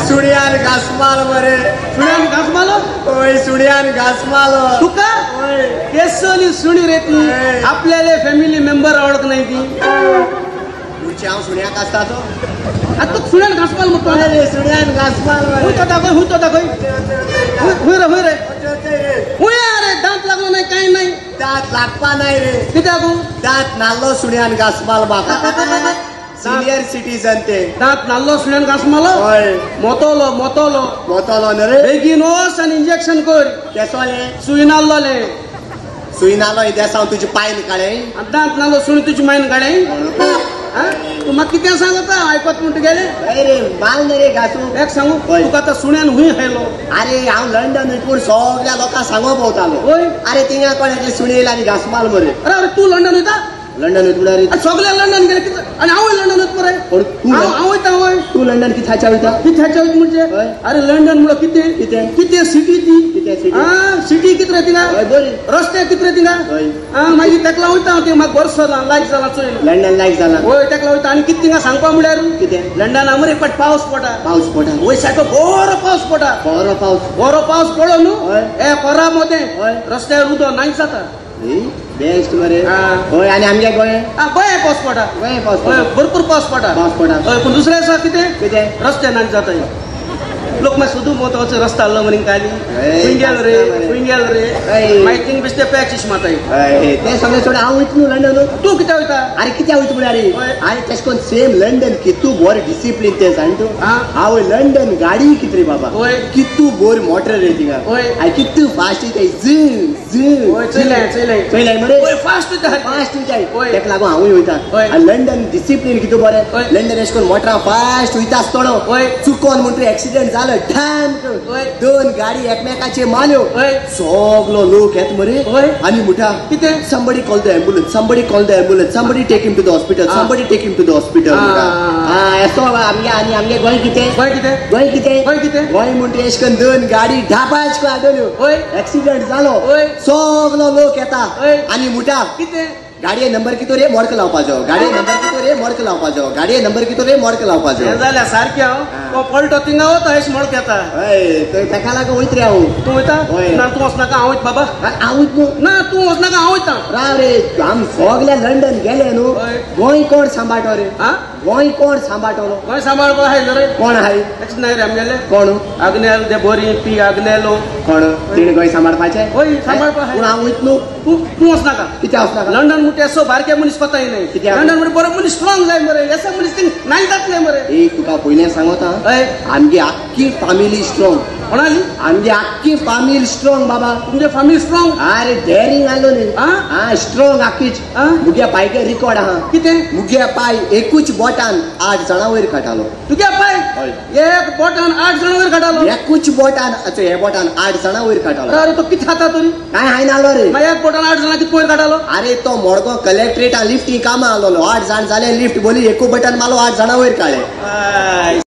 सुण्यान घास मारलो मरे. सुण्यान घास मारलो? होय सुण्यान घास मारलो. तुका केसली सुणी रे ती, आपल्याला फॅमिली मेंबर आवडत नाही ती. पुढचे हांव सुण्याक आसता तो. आता तू सुण्यान घास मारलो म्हणतो. सुण्यान घास मारलो. हुय तो दाखय, हुय तो दाखय. हुय रे, हुय रे, हुय. अरे दांत लागलो नाही काही नाही. दांत लागपा नाही रे. कित्याक? दांत नाल्लो सुण्यान घास मारलो म्हाका. सिनियर सिटीजन ते. दांत नाल्लो सुण्यान घास मारलो? हय. मोतोलो मोतोलो मोतोलो न्हू रे. बेगीन वच आनी इंजेक्शन कर. केसोले? सुई नाल्लोले. सुई नाल्लो देसांव तुजी पायन काडे. दांत नाल्लो सुणी तुजी मायन काडे. तूं म्हाका कितें सांगता आयकत म्हूण तुगेलें? रे माल न्ही रे घासू. एक सांगू तुका आतां सुण्यान हुंय खायलो? अरे हांव लंडन पूण सगळ्या लोकांक सांगो भोंवतालो. हय. अरे थिंगा कोण एकले सुणी येयला आनी घास माल मरे. अरे अरे तूं लंडन वयता? लंडन वयता म्हळ्यार सगळे लंडन गेले कितें आनी हांवूय लंडन वयता मरे. पूण हांव वयता. हय तूं लंडन कित्याच्या वयता? कित्याच्या वयता म्हणजे? अरे लंडन म्हणल्यार कितें? कितें कितें सिटी ती? कितें सिटी? आं सिटी कितें रे थिंगा? बरी. रस्ते कितें रे थिंगा? आं मागीर तेका वयता हांव. तें म्हाका बरो जाला, लायक जाला चोय. लंडन लायक जाला? हय तेका वयता. आनी कितें थिंगा सांगपा म्हळ्यार कितें? लंडना मरे एक फावट पावस पडटा. पावस पडटा? वय सारको बरो पावस पडटा. बरो पावस? बरो पावस पडलो न्हू ए कोरा मदें रस्त्यार उदक नायच जाता. बेस्ट मरे. हय. आनी आमगे गोंय? गोंय पावस पडटा. गोंय पावस पडटा? भरपूर पावस पडटा. पावस पडटा. हय. पूण दुसऱ्या दिसा कितें? कितें? रस्ते नाच जाता. लोक मागीर सोदू मोत वचो रस्ता आसलो म्हण काली खंय गेलो रे, खंय गेलो रे. मागीर थिंग बेश्टे पॅच मारताय. तें सगळें सोड. हांव वयता न्हू लंडन. तूं कित्याक वयता? अरे कित्याक वयता म्हळ्यार अरे तेश कोन सेम लंडन कितू बोर डिसिप्लीन तें जाण तूं. हांव लंडन गाडी कितें रे बाबा, कितू बोर मोटर रे थिंगा. आनी कितू फास्ट वयताय. झ झ चोयलें चोयलें चोयलें मरे. फास्ट वयता, फास्ट वयताय. तेका लागून हांवूय वयता. आनी लंडन डिसिप्लीन कितू बरें. लंडन एश कोन मोटरां फास्ट वयता आसतलो चुकोन म्हणटरी एक्सिडंट जालो ठाम दोन गाडी एकमेकाचे मारल्यो. सगलो लोक येत मरे आनी म्हणटा कितें? Somebody call the ambulance, somebody call the ambulance, somebody take him to the hospital, somebody take him to the hospital. म्हणटा येसो आमगे. आनी आमगे गोंय कितें? गोंय कितें? गोंय कितें? गोंय कितें? गोंय म्हणटा एश करून दोन गाडी ढापाच आडवल्यो, एक्सिडंट जालो, सगलो लोक येता आनी म्हणटा कितें? गाडये नंबर कितो रे मोडक लावपाचो, गाडये नंबर कितो रे मोडक लावपाचो, गाडये नंबर कितो रे मोडक लावपाचो. हें जाल्यार सारकें हांव पळटो थिंगा वता अशें मोडक येता. हय थंय तेका लागून वयत रे हांव. तूं वयता? ना तूं वचनाका, हांव वयता बाबा. हांव वयता न्हू. ना तूं वचनाका, हांव वयता. राव रे, आम सगळे लंडन गेले न्हू. गोंय कोण सांबाळटो रे? गोंय कोण सांबाळटलो? गोंय सांबाळपा आहाय न्हू रे. कोण आहाय? नाही रे आमगेले. कोण? आग्नेल दे बोरी पी आग्नेलो. कोण तिणें गोंय सांबाळपाचें? हय सांबाळपा. पूण हांव वयता न्हू. तूं तूं वचनाका. कित्याक वचनाका? लंडन म्हणटा असो बारके मनीस कोताय न्हय. लंडन म्हणजे बरो मनीस स्ट्रॉंग जाय मरे. एसो मनीस थिंग नाय जातले मरे. एक तुका पयलें सांगता, आमगे आख्खी फामिली स्ट्रॉंग. कोणाली? आमगे आख्खी फामिली स्ट्रॉंग बाबा. तुमचे फामिली स्ट्रॉंग? अरे डेरिंग आलो न्ही. आं स्ट्रॉंग आख्खीच. मुगे पायगे रिकॉर्ड आहा. कितें? मुगे पाय एकूच बोटान 8 जाणां वयर काडटालो. तुगे पाय एक बोटान 8 जाणां वयर काडटालो? एकूच बोटान, हे बोटान 8 जाणां वयर काडटालो. अरे तो कितें खाता तरी? काय हांवें आलो रे. मागीर एक बोटान 8 जाणां कितें वयर काडटालो? अरे तो मडगांव कलेक्ट्रेटा लिफ्टी कामां आलोलो. 8 जाण जाले लिफ्ट बोली एकू बटन मारलो, 8 जाणां वयर काडले.